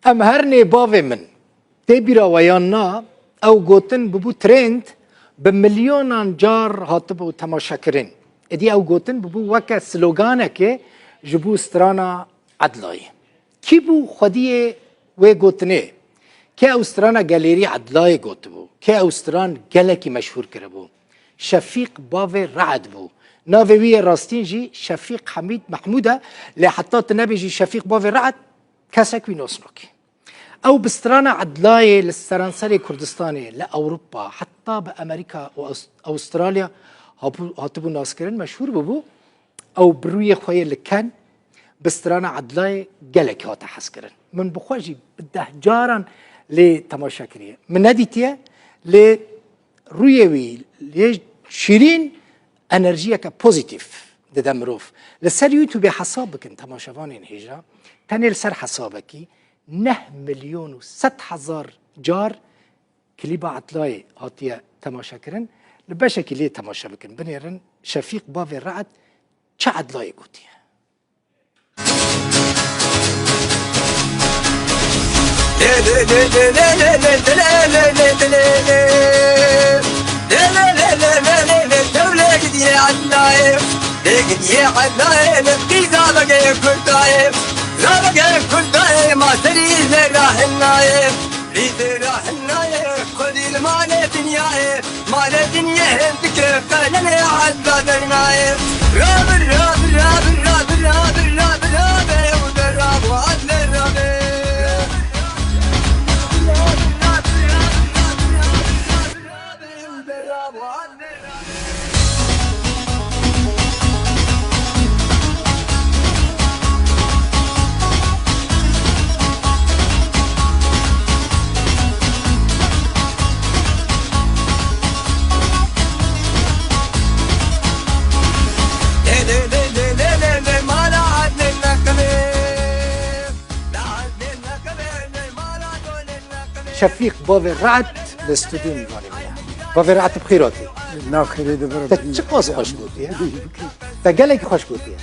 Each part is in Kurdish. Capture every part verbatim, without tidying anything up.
Em her nê bavê min. Tê bîra we yan na, ew gotin bibû trend, bi milyonan car hatibû temaşekirin. Êdî ew gotin bibû weke sloganekê ji bo strana Edlayê. Kî bû xwediyê wê gotinê? Kê ew strana gelêrî Edlayê gotibû? Kê ew stran gelekî meşhûr kiribû? Şefîq bavê Re'd bû. Navê wî yê rastîn jî Şefîq Hemîd Mehmûd e, lê heta tu nebêjî Şefîq bavê Re'd, kesek wî nas nakî. Ew bi strana Edlayê li seranserê Kurdistanê, li Ewropa, heta bi Amerîka û Aws-, Awustralya habû-, hatibû naskirin, meşhûr bûbû. Ew bi rûyê xwe yê li ken, bi strana Edlayê gelekî hate hezkirin. Min bi xwe jî bi deh caran lê temaşe kiriye. Min nedîtiye, lê rûyê wî yê şîrîn enerjiyeke pozîtîf dide mirov. Li ser YouTube hesab bikin temaşevanên hêja, tenê li ser hesabekî neh milyon û sed hezar car klîba Edlayê hatiye temaşekirin. Li beşekî lê temaşe bikin. Binêrin Şefîq bavê Re'd çi Edlayê gotiye. Şefîq bavê Re'd li stûdyoyê mîvanê me ye. Bavê Re'd, tu bi xêr hatî. Nav xêrê de bira. Te çiqas xweş gotiye. Te gelekî xweş gotiye.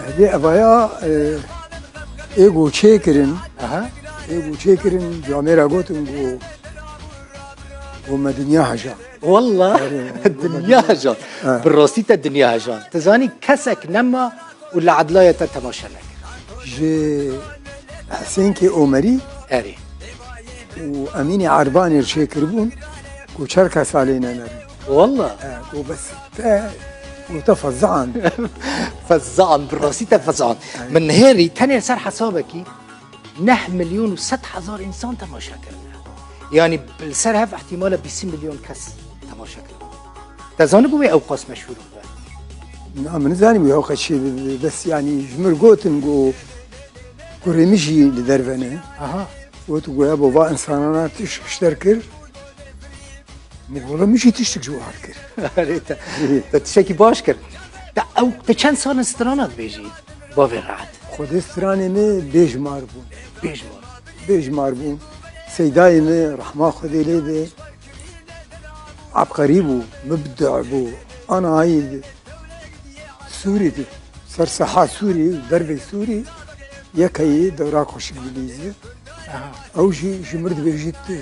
Hevê evaya, e, ê ku çêkirin, Aha. ê ku çêkirin, camêra gotin ku, ku me dinya heja. Walla, Erê, dinya heja. Ha. Bi rastî te dinya heja. Tu zanî kesek nema û li Edlayê te temaşe nekir. Ji Hesênkê Omerî Erê. û Emînê Erbanê çêkiribûn ku çerka salê nenerin. Walla. E, ku bes te, ku te fezan. Fezan, bi rastî te fezan. Erê. Min nihêrî tenê ser hesabekî neh milyon û sed hezar însan temaşe kirine. Yanî li ser hev ihtimale bîst milyon kes temaşe kirine. Te zanibû wê ew qas meşhûr bibe? Na, min nizanîbû ew qas çê bibe. Bes yanî ji mir gotin ku kurê min jî li derve ne. Aha. Got ku ya bo va însanana tişt ji te re kir. Ne, wala min jî tiştek ji wan kir. Erê te, te tiştekî baş kir. Te ew, te çend sal in strana dibêjî? Bavê Re'd. Xwedê stranê me bêjmar bûn. Bêjmar. Bêjmar bûn. Seydayê me, rehma Xwedê lê be, ebqerî bû, mubda bû. Anahî Sûrî de, ser seha Sûrî û dervê Sûrî, yekeyî dewra xweşik dilîzî. Aha. Ew jî ji mir dibêjî ti.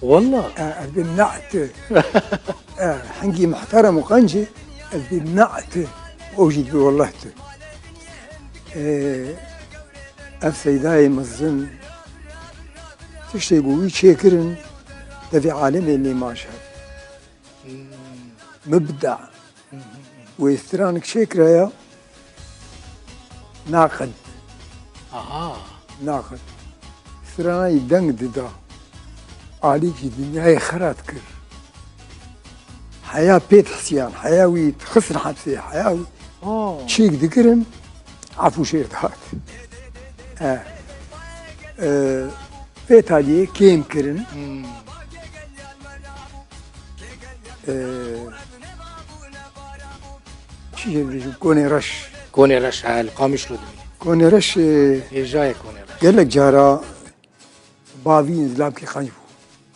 Walla. E, ez bê ne'ti. E, hingî muhterem û qencî, ez bê ne'ti. Ew jî dibê welleh ti. E, ev seydayê mezin, tiştê ku wî çêkirin, devê alemê lê maşe. Hmm. Mibda. Wê stranik çêkiraya naqid. Aha. Naqid. Stranayî deng dida. Alîk ji dinyayê xera dikir. Heya pê dihisiyan, heya wî dixistin hepsê, heya wî Oh. çîk dikirin, efû şêr dihat. E, e, vê taliyê kêm kirin. Hmm. Ee, çi jê dibêjim, Konê Reş. Konê Reş, ha, li Qamişlo dimîne. Konê Reş, e, Hêjayê Konê Reş. Gelek cara bavî zilamkî qenc bû.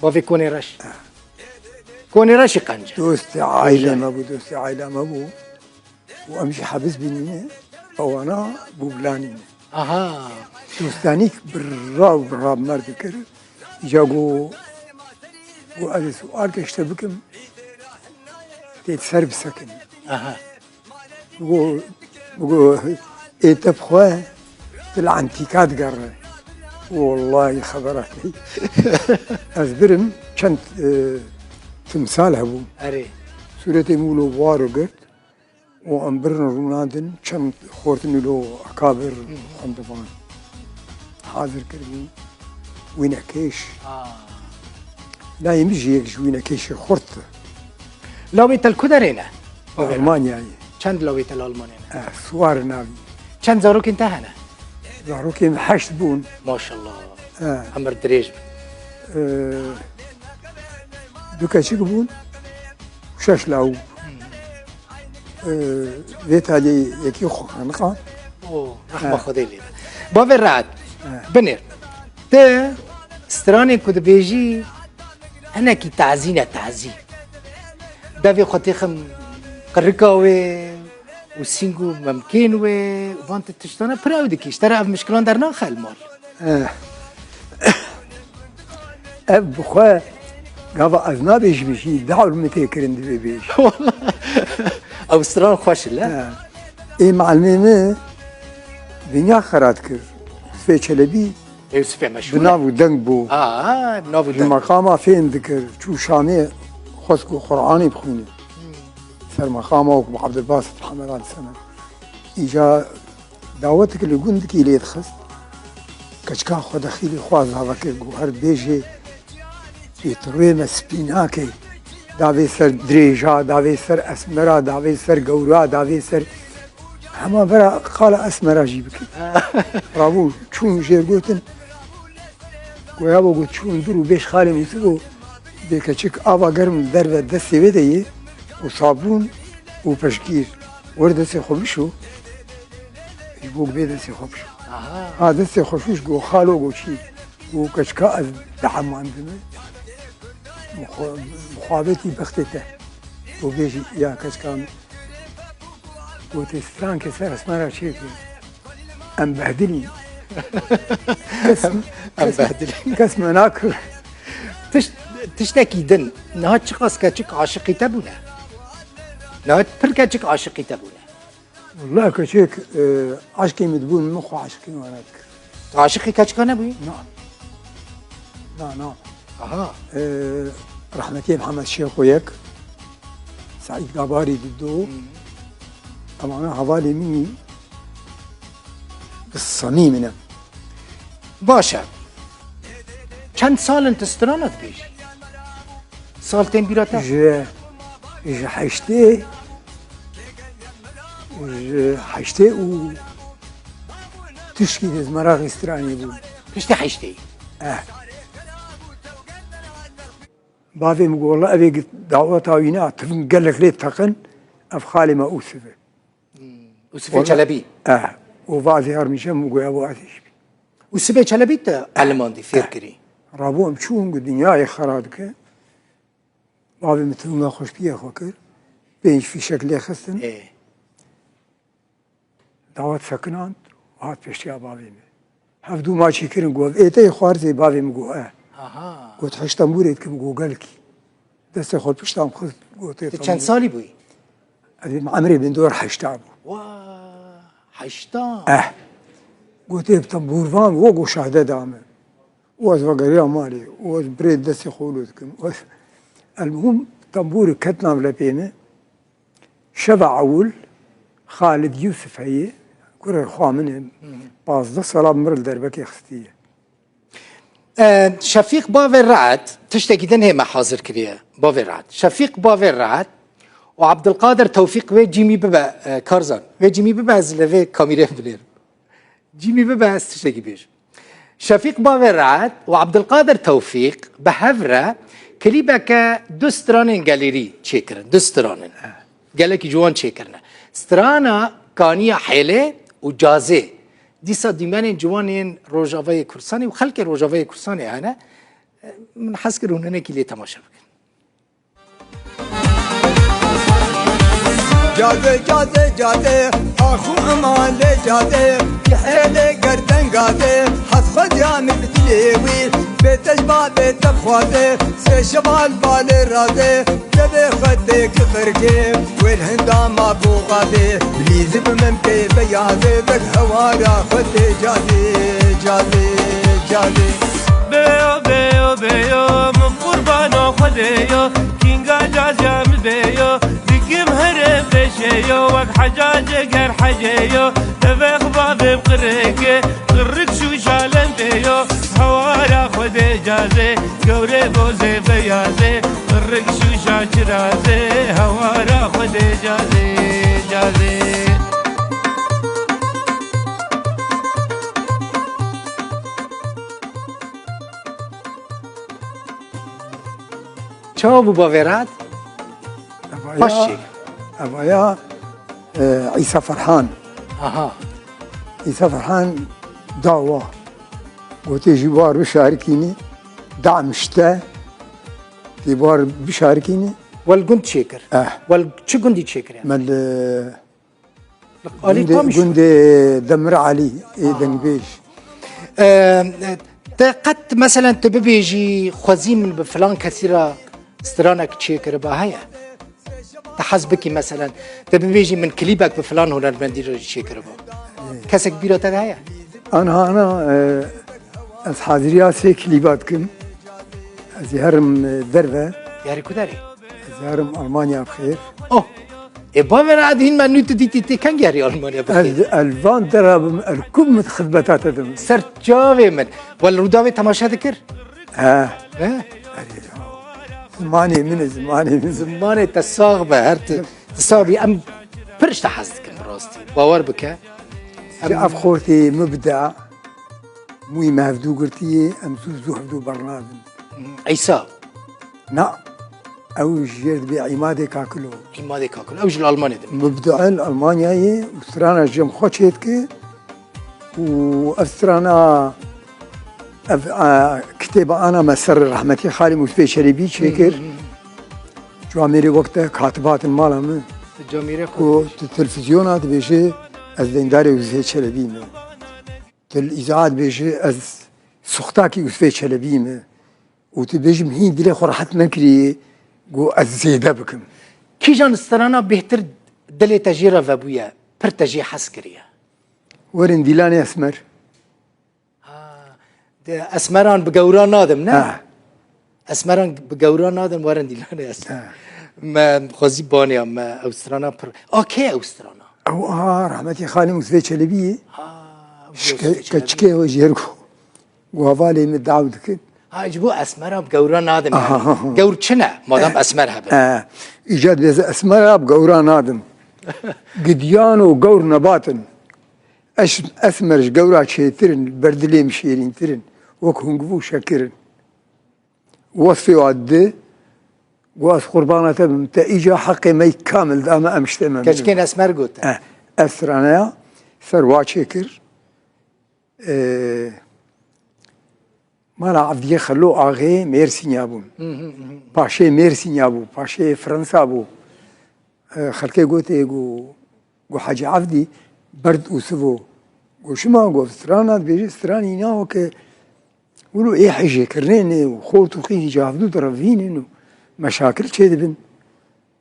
Bavê Konê Reş. Ha. Konê Reşî qenc e. Dostê aîlê Hêjayê. me bû, dostê aîlê me bû. Û em jî hebis bînîne, ewana bû bilanîne. Aha. Dostanîk birra û birra mer dikir. Îca got, got ez ê sualke ji te bikim. Tê ser bisekin. Aha. Got, got ê te bi xwe tu li entîka digere. Wallahî xebera te. Ez birim çend, e, timsal hebû. Erê. Sûretê min wilo waro girt. û em birin rûnandin, çend xortin û lo akabir xwendivan hazir kiribûn. Wînekêş. Ah. Layê min jî yek ji wînekêşê xort. Lawê te li ku derê ne? Almanyayê. Çend lawê te li Almanyayê ne? Eh, Suwar navî. Çend zarokên te hene? Zarokên heşt bûn. Maşallah. Eh. Emir dirêj be. Eh, du keçik bûn, şeş law. Ee, vê talî yekî xwe xeniqand. O, rehma Xwedê lê be. Bavê Rehat, binêr. Ti stranên ku dibêjî, hinekî tazî ne, tazî. Devê xwe têxim qirika wê û sîng û memkên wê û van ti tiştana pir ew dikî. Ji te re ev mişkilan dernaxe li mal. Eh. Ev bi xwe gava ez nabêjim jî, dawr min tê kirin divê bêjim. Ew stran xweş e, le? He. Ê malimê min dinya xera dikir. Yusufê Çelebî Ê Yusufê meşhûr bi e. Nav û deng bû. Ha, ha, bi nav û deng. Ji meqama fêm dikir. Çû Şamê xwest ku Qur'anê bixwîne. Ser meqama wek bi Abdulbasit Hemedan Semed. Îca Dawetek li gundikî lê dixist. Keçika xwe dexîlî xwe zava kir, got, her bêjê pêtirûyê me spî nake. Davê ser dirêja, davê ser esmera, davê ser gewra, davê ser hema vera qala esmera jî bike. Rabû çûn jêr gotin, goya bo got çûn dur û bêj xalê Mûsî got, bê keçik ava germ derve destê wê de yê û sabûn û peşgîr. Wer destê xwe bişo. Ji bo bê destê xwe bişo. Aha. Ha, destê xwe şûş, go xalo, go çî. Go keçika ez dihemandime. Muxabetî bextê te. Go bêjî ya keçika min. Go tê strankê ser esmara çêke. Em behdilîn. Kes, em kes, behdilîn. Kes me nakir. Tiş-, tiştekî din. Niha çiqas keçik aşiqî te bûne? Niha pir keçik aşiqî te bûne? Wela keçik, e, aşkê min dibûn, min xwe aşiqî wan dikir. Tu aşiqî keçika nebûyî? Na. Na, na. Aha. E, rehmetî Mihemed Şêxo yek, Seîd Gabarî dido. Hı. Emana hevalê min î bi samî min e. Baş e. Çend sal in tu strana dibêjî? Sal tên bîra te? Ji, ji heştê, ji heştê û tişkî de ez meraqî stranê bûm. Piştî heştê? Eh. Bavê min got, "Wela evê daweta wî ne, tivin gelek lê teqin, ev xalê me Ûsif e." Hmm. Ûsifê Çelebî. Eh. Û vazê armîşe min goya bo ez hêj bî. Ûsifê Çelebî te elimandî, fêr kirî? Rabû em çûn ku dinyayê xera dike. Bavê min tivin me xweşbiyê xwe kir. Pênc fîşek lê xistin. Ê. Dawet sekinand, hat pêşiya bavê min. Hevdû maçî kirin, got, "Ê te yê xwarzê?" Bavê min got, "E." Aha. Got, "Hişt tembûrê dikim?" Got, "Gelkî." Destê xwe pişta min xist, got, "Ê tembûr." Tu çend salî bûyî? Ez ê min emrê bin dor heşta bû. Wa, heşta? Eh. Got, "Ê bi tembûrvan?" Wo, got, "Şahde da min." Û ez vegeriya malê. Û ez birê destê xwe wilo dikim. Û ez, elmuhim, tembûrê ket nav lepê min. Şeva ewil Xalid Yusuf heye, kurê xwa min e, Hı hı. pazdeh sala min li derbekê xistiye. E, Şefîq Bavê Re'd, tiştekî din hê me hazir kiriye, Bavê Re'd. Şefîq Bavê Re'd û Abdulkadir Tewfîq, wê cîmî bibe, e, Karzan. Wê cîmî bibe, ez li vê kamîrê binêrim. Cîmî bibe, ez tiştekî bêjim. Şefîq Bavê Re'd û Abdulkadir Tewfîq bi hev re klîbeke du stranên gelêrî çêkirin. Du stranên. Gelekî ciwan çêkirine. Strana Kaniya Hêlê û Cazê. Dîsa dîmenên ciwanên Rojavayê Kurdistanê û xelkê Rojavayê Kurdistanê hene. Min hez kir hûn hinekî lê temaşe bikin. Cade, cade, cade, axu emalê cade. Hêlê gerdenga dê, hez xwediya min bi dilê wî. Bê te ji ba bê te xwazê, sê şeval balê razê. Devê xwe tê ki qirkê, wêl hinda ma boxazê. Bilîzi bi min pê beyazê, vek hewara xwe tê cazê, cazê, cazê. Beyo, beyo, beyo, min qurbano Xwedê yo. Kînga cazya min beyo, dikim here beşeyo, wek heca ceger heceyo. Devê xwe bavê qirikê, qirik şûşa lembê yo. Hewara Xwedê cazê, gewrê bozê beyazê. Qirik şûşa çirazê, hewara Xwedê cazê, cazê. Çawa bû bavê rehet? Evaya, Xweş çêkir. Evaya, e, Îsa Ferhan. Aha. Îsa Ferhan dawa. Gotê ji bar bişarikînî, damişte, tê bar bişarikînî. Wel gund çêkir. Eh. Wel çi gundî çêkir yani? Me li Alî gundê, Qamiş. Gundê Demir Alî, ê dengbêj. Ee, te qet, meselen, tu bibêjî, xwezî min bi filan kesî re stranek çêkiriba heye? Te hez bikî, meselen, te bibêjî, min klîbek bi filan hunermendî re çêkiriba. Kesek bîra te de heye? Anha, ana, e, ez haziriya sê klîba dikim. Ez ê herim, e, derve. Yarî ku derê? Ez ê herim Almanya bi xêr. Oh! Ê, bavê re edîn me nû tu dîtî tê keng yarî Almanya bi xêr? Ez, ez van dera bim, ez kum min xizmeta te dim. Ser çavê min. Wel Rûdawê temaşe dikir? He. He? Erê, zimanê min e, zimanê min. Zimanê te sax be, her tu, tu sax bî. Em pir ji te hez dikin bi rastî. Bawer bike. Ji ev xortê min bide, mûyî me hevdû girtiyê, em zû zû hevdû bernadin. Eysa. Na, ew jêr dibê Îmadê Kakilo. Îmadê Kakilo. Ew ji li Almanyayê dibê. Mubdi'e li Almanyayê û strana ji cem xwe çêdike û ev strana, ev, a, kitêba ana me ser rehmetî Xalî Mûsfê Çelebî çêkir. Hı hı. Camêrê wek te katibatin mala min. Camêrê xwe. Ku tu televîzyona dibêje, ez deyndarê Mûsfê Çelebî me. Tu li îzaat bêjî, ez suxtakî Yûsfê Çelebî me û tu bêjî, min hîn dilê xwe rehet nekirî, got ez zêde bikim. Kîjan strana bêhtir dilê te jê re vebûye, pir te jê hez kiriye? Werin dîlanê esmer. Ha, de esmeran bi gewran nadim, ne? Ha. Esmeran bi gewran nadin, werin dîlanê ez. He. Me xwezî baniya me ew strana pir. A kê ew strana? Ew a rahmetî Xalî Mûsfê Çelebî ye. Ha, Mûsfê Çelebî. Keçikê ew jêr ku, ku hevalê min daw dikin. Ha, ji bo esmera bi gewra nadin. Aha, yani. Aha. Gewr çi ne? Madem esmer hebe. He. Îca dibêze esmera bi gewra nadim. Gidiyan û gewr nebatin. Eş, esmer ji gewra çêtirin, berdilê min şêrîntirin. Wek hûn givû şekirin. Wesfê wa di, got ez qurbana te bim, te îca heqê me yî kamil da me, em ji te memnûn. Keçikên esmer got te. Eh, ev straneya ser wa çêkir. Eh, mala Evdiyê Xelo axê Mêrsînya bûn. Hı hı hı. Paşê Mêrsînya bû, paşê Fransa bû. Eh, xelkê gotê, got, got Hecî Evdî berd û sivo. Got şima, got strana dibêje, stranî na weke Wilo ê hejêkirinê ne û xort û qîzî cavdû direvînin û meşakil çêdibin.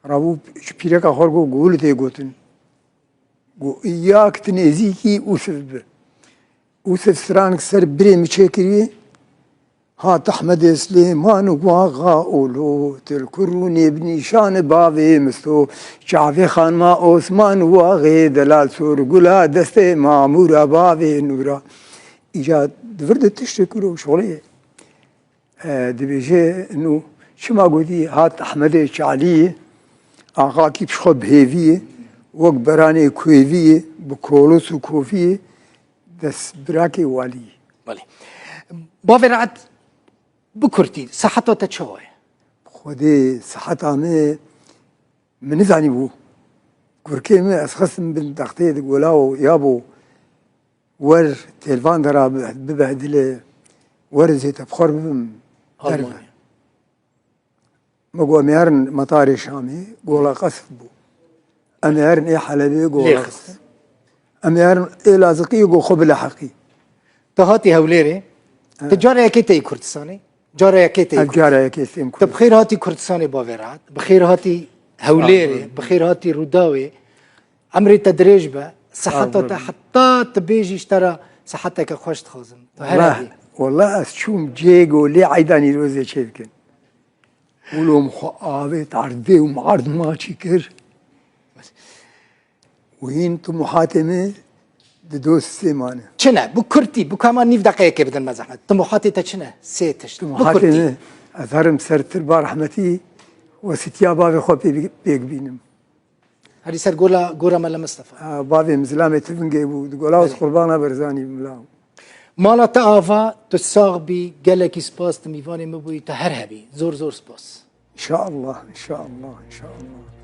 Rabû ji pîreka xwe re got, got, wilo tê gotin. Got, ya ki tu nêzîkî Ûsiv bi. Ûsiv stranik ser birê min çêkiriye. Hat Ehmedê Silêman û Waxa Olo, til kur û nê bi nîşan bavê Misto, çavê xanima Osman û Waxê delal sor, gula destê Mamûra bavê Nûra. Îca di vir de tiştek kuro şolê, e, dibêje nû çima gotî hat Ehmedê Çalî, axakî bi xwe bi hêvî ye, wek beranê kuêvî ye, bi kolos û kofî ye, destbirakê walî ye. Belê. Bavê Re'et, bi kurtî, seheta te çawa ye? Xwedê seheta me, min nizanîbû. Kurkê min ez xistim bin texteyê di gola û ya bo. Wer têlvan de ra bi-, bibehdile, wer zê tebxwer bibim derve. Almanya. Me got, em ê herin metarê Şamê, gola qesf bû. Em ê herin ê Helebê, gola qesf. Em ê herin ê laziqî û go xwe bileheqî. Tu hatî Hewlêrê. Tu cara yekê teyî Kurdistanê. Cara yekê teyî. Ev cara yekê têm Tu bi xêr hatî Kurdistanê bavê rehat. Bi xêr hatî Hewlêrê. Bi xêr hatî Rûdawê. Emrê te dirêj be. Siheta te heta tu bêjî ji te re siheteke xweş dixwazim. Tu her hebî. Wallah ez çûm cêgo lê eyda Nîrozê çêdikin. Wilo min xwe avêt erdê û min erd maçî kir. Û hîn tumuhatê min di dostê mane. Çi ne? Bi kurtî, bi kama nîv deqeyekê bidin me zehmet. Tumuhatê te çi ne? Sê tişt. Bi Tumuhatê kurtî. Min, ez herim ser tirba rehmetî wesîtiya bavê xwe pê, pêk bînim. Herî ser gola, gora Mele Mistefa. Ha, bavê min zilamê tivingê bû. Di gola ez Qurbana Berzanî bila. Mala te ava, tu sax bî, gelekî spas, tu mîvanê min bûyî, tu her hebî. Zor zor spas. İnşallah, inşallah, inşallah.